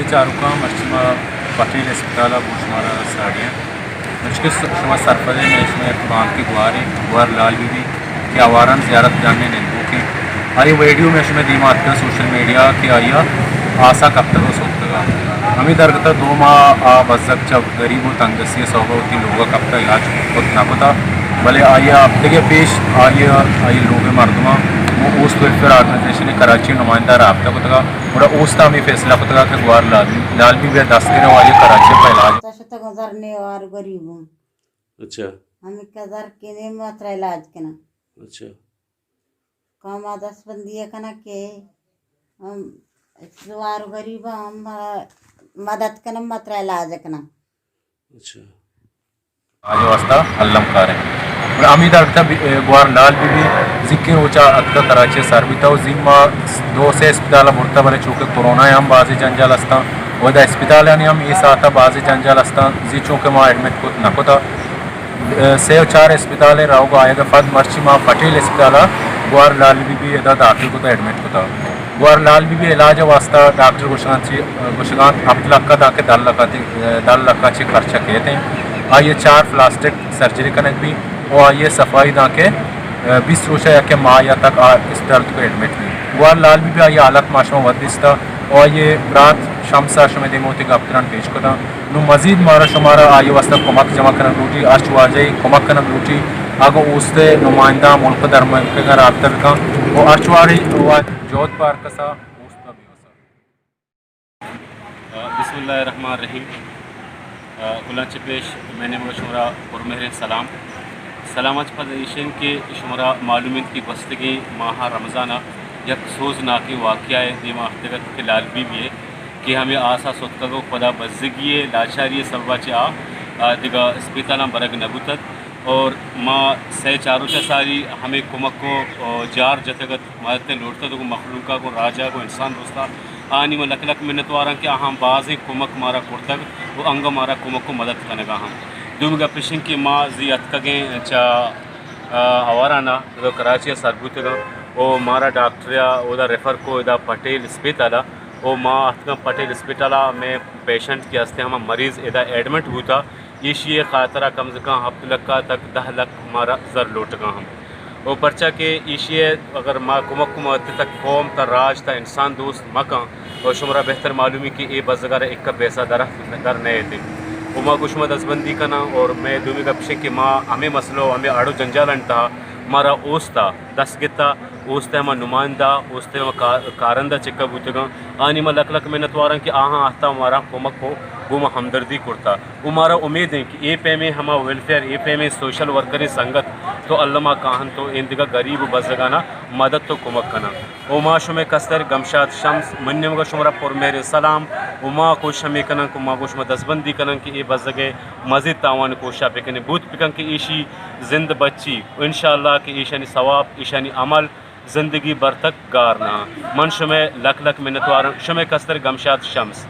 چاروکاں، مرچی ما پٹیل اسپتال ءَ گوں شمارا ساڑی ایں۔ مرچی کہ س-، شما سرپد ئے، مئے شمئے بانکی گوارے، گوار لال بی بی کہ آواران زیارت جانے نندوکیں۔ آئی ویڈیو مئے شمئے دیما اتکا سوشل میڈیا کہ آئی ءَ آسا کپتگ ءُ سوتکگ ءَ۔ ہمے درگت ءَ دو ماہ آ بزگ چہ غریب ءُ تنگدستی ءِ سوب ءَ وتی لوگ ءَ کپتہ، علاج کت نہ کتہ، بلے آئی ءَ ہفتگے پیش آئی ءَ آئی لوگ ءِ مردماں گوں اوست ویلفیئر آرگنائزیشن ءِ کراچی ءِ نمائندہ ءَ رابطہ کتگ ءُ گڑا اوست ءَ ہمے فیصلہ کتگ ءَ کہ گوار لال، لال بی بی ءَ دست گرے ءُ آئی ءَ کراچی ءَ پہ علاج۔ شتگاں زر نیوار غریباں۔ اچھا۔ ہمے کہ زر کہ نیم ما ترا علاج کناں۔ اچھا۔ کما دست بندی کناں کہ ہم زوار غریب ہم مدد کناں، ما ترا علاج کناں۔ اچھا۔ آئی واسطہ الم کار ایں۔ گڑا ہمے درگت ءَ بی-، گوار لال بی بی زیکیں روچ ءَ اتکا کراچی ءَ سر بیتا ءُ زی ما دو سے اسپتال ءَ برتا، بلے چونکہ کورونا ءِ ہم بازیں جنجال استاں، ءُ ادا اسپتالانی ہم اے ساعت ءَ بازیں جنجال استاں، زی چونکہ ما ایڈمٹ کت نہ کتا۔ سے ءُ چار اسپتال ءِ روگ ءُ آیگ ءَ پد مرچی ما پٹیل اسپتال ءَ گوار لال بی بی ادا داخل کتا، ایڈمٹ کتا۔ گوار لال بی بی علاج ءِ واسطہ ڈاکٹر گوشگاں چی، گوشگاں ہپت لکھ ءَ داں کہ دہ لکھ ءَ تی-، دہ لکھ ءَ چی خرچہ کیت ایں۔ آئی ءَ چار پلاسٹک سرجری کنگ بی ءُ آئی ءَ صفائی داں کہ بیست روچ ءَ یا کہ ماہ ءَ تک آ اسپتال ءِ توک ءَ ایڈمٹ بی۔ گوار لال بی بی آئی ءِ حالت ما شما وت دیستا ءُ آئی ءِ برات شمس ءَ شمئے دیما وتی گپ تران پیش کتاں۔ نوں مزید مارا شمارا آئی ءِ واسطہ کمک جمع کنگ لوٹی، ہرچ واجہے کمک کنگ لوٹی، اگاں اوست ءِ نمائندہ ملک ءِ درملکاں رابطہ بکن ءُ ہرچ واری جہد پہ ہر کسا اوست ءَ بیوسا۔ بسم اللہ الرحمن الرحیم۔ کلاں چہ پیش مئے نیمگ ءَ شمارا پرمہریں سلام۔ سلام ءَ چہ پد ایش اِنت کہ شمارا معلوم اِنت کہ گوستگیں ماہ رمضان ءَ یک سوزناکیں واقعہ ءِ دیما افتگ ات کہ لال بی بی ءِ کہ ہمے آس ءَ ستکگ ءُ پدا بزگی ءِ لاچاری ءِ سبب ءَ چہ آ، آ، دگہ اسپتالاں برگ نہ بوتگ اور ما سئے چار روچ ءَ ساری ہمے کمک ءُ، آ، جار جتگ ات، مدد ءِ لوٹتگ ءُ گوں مخلوق ءَ، گوں راج ءَ، گوں انسان دوست ءَ، آہانی ما لک لک منتواراں کہ آہاں بازیں کمک مارا کرتگ ءُ انگہ مارا کمک ءُ مدد کنگ ءَ ہم۔ دومی گپ اِش اِنت کہ ما زی اتکگیں چہ، آ، آواران ءَ، کراچی ءَ سر بوتگاں ءُ مارا ڈاکٹر ءَ اودا ریفر کو ادا پٹیل اسپتال ءَ ءُ ما اتکاں پٹیل اسپتال ءَ، مئے پیشنٹ کہ ہستیں ہما مریض ادا ایڈمٹ بوتا، ایشی ءِ خاطر ءَ کم از کم ہپت لکھ ءَ تک دہ لکھ مارا زر لوٹگاں ہم۔ ءُ پرچا کہ ایشی ءَ اگر ما کمک کمک تک قوم تا راج تا انسان دوست مکن ءُ شمارا بہتر معلومی کہ اے بزگار ءَ ایک پیسہ در، در نہ ایت۔ ءُ ما گوں شما دزبندی کناں اور مئے دومی گپ اِش اِنت کہ ما ہمے مسئلہ ءُ ہمے اڑ ءُ جنجالانی تہا مارا اوستا دست گتا، اوست ءِ ہما نمائندہ، اوست ءِ ہما کا-، کارندہ چکا بوتگاں، آنی ما لک لک منتواراں کہ آہاں آہتا مارا کمک ءُ گوں ما ہمدردی کرتا۔ ءُ مارا امید اِنت کہ اے پیمیں ہما ویلفیئر، اے پیمیں سوشل ورکریں سنگت تو الما کاہنت ءُ ایندگہ گریب ءُ بزگانا مدد ءُ کمک کناں۔ ءُ ما شمئے کستر گمشاد شمس، منی نیمگا شمارا پرمہریں سلام۔ ءُ ما کوشش ہمے کناں کہ ما گوں شما دزبندی کناں کہ اے بزگیں مزید تاوان کوششا بکنیں، بوت بکن کہ ایشی زند بچی۔ ءُ انشاءاللہ کہ ایشانی ثواب، ایشانی عمل زندگی بھر تک گار نہ آں۔ من شمئے لک لک منتواراں، شمئے کستر گمشاد شمس۔